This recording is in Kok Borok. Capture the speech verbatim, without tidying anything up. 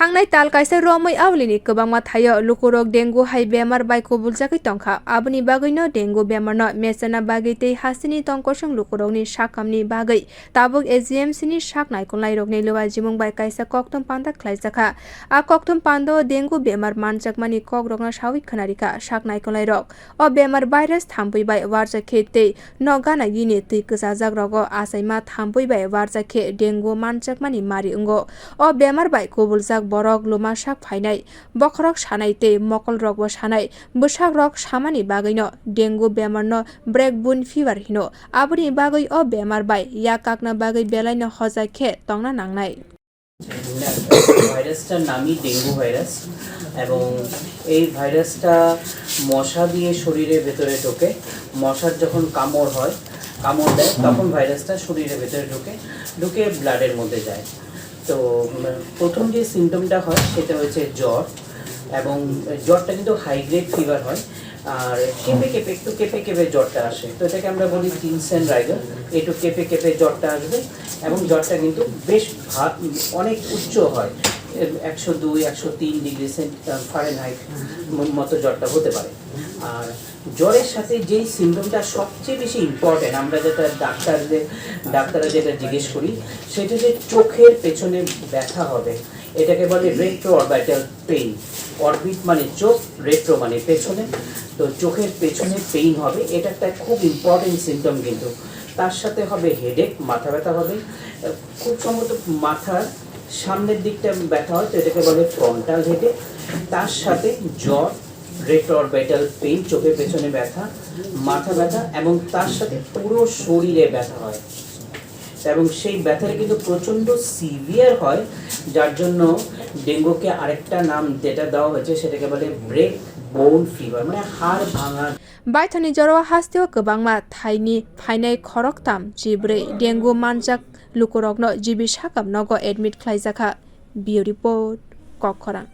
Thangnai tal kaisa romwi aulini kwbangma thaio lukurok dengue hai bemar bai kubuljagwi tongkha. Aboni bagwino dengue bemarno mechana bagwi tei hasteni tongkosong lukurokni sakhamni bagwi tabuk A G M C ni sak naikolnairokni luajimung bai kaisa kokthum panda khlaijakha. A kokthum pandao dengue bemar manjakmani kokrokno sawi khwnarikha sak naikolnairok. O bemar virus thampui bai warjak khe tei nok gana gini twi kwchajak rogo achaima thampui bai warjak khe dengue manjakmani mari wngo. O bemar bai kubuljak borok luma sak phainai, bokhorok sanai tei mokol rokbo sanai. Bwsak rok samani bagwino dengue bemar no breakbone fever hino. Aboni bagwi o bemar bai yak kakna bagwi belai no hojak khe tongna nangnai. ভাইরাসটার নামই dengue virus এবং এই ভাইরাসটা মশা দিয়ে শরীরের ভেতরে ঢোকে। মশার যখন কামড় হয়, কামড় দেয়, তখন ভাইরাসটা শরীরের ভেতরে ঢোকে, ঢুকে ব্লাডের মধ্যে যায়। তো উম, প্রথম যে সিমটমটা হয় সেটা হচ্ছে জ্বর, এবং জ্বরটা কিন্তু হাই গ্রেড ফিভার হয়। আর কেঁপে কেঁপে, একটু কেঁপে কেঁপে জ্বরটা আসে, তো এটাকে আমরা বলি চিনসেন রাইগার। একটু কেঁপে কেঁপে জ্বরটা আসবে এবং জ্বরটা কিন্তু বেশ ভা-, অনেক উচ্চ হয়, একশো দুই, একশো তিন ডিগ্রি সেন্ট-, ফারেনহাইট ম-, মতো জ্বরটা হতে পারে। আর জ্বরের সাথে যেই সিমটমটা সবচেয়ে বেশি ইম্পর্টেন্ট, আমরা যেটা ডাক্তারদের, ডাক্তাররা যেটা জিজ্ঞেস করি, সেটা যে চোখের পেছনে ব্যথা হবে, এটাকে বলে রেট্রো অরবিটাল পেইন। অরবিট মানে চোখ, রেট্রো মানে পেছনে। তো চোখের পেছনে পেইন হবে, এটা একটা খুব ইম্পর্টেন্ট সিমটম। কিন্তু তার সাথে হবে হেডেক, মাথা ব্যথা হবে। খুব সম্ভবত মাথার সামনের দিকটা ব্যথা হয়, তো এটাকে বলে ফ্রন্টাল হেডেক। তার সাথে জ্বর, রেট্রো অরবিটাল পেইন, চোখের পেছনে ব্যথা, মাথা ব্যথা, এবং তার সাথে পুরো শরীরে ব্যথা হয়। এবং সেই ব্যথাটা কিন্তু প্রচণ্ড সিভিয়ার হয়, যার জন্য ডেঙ্গুকে আরেকটা নাম যেটা দেওয়া হয়েছে, সেটাকে বলে ব্রেক বোন ফিভার, মানে হাড় ভাঙা। Baithangni jorao hasteo kwbangma thaini phainai khoroktham chibrwi dengue manjak lukurokno G B sakam nogo admit khlaijakha. Bureau Report, Kokkhorang.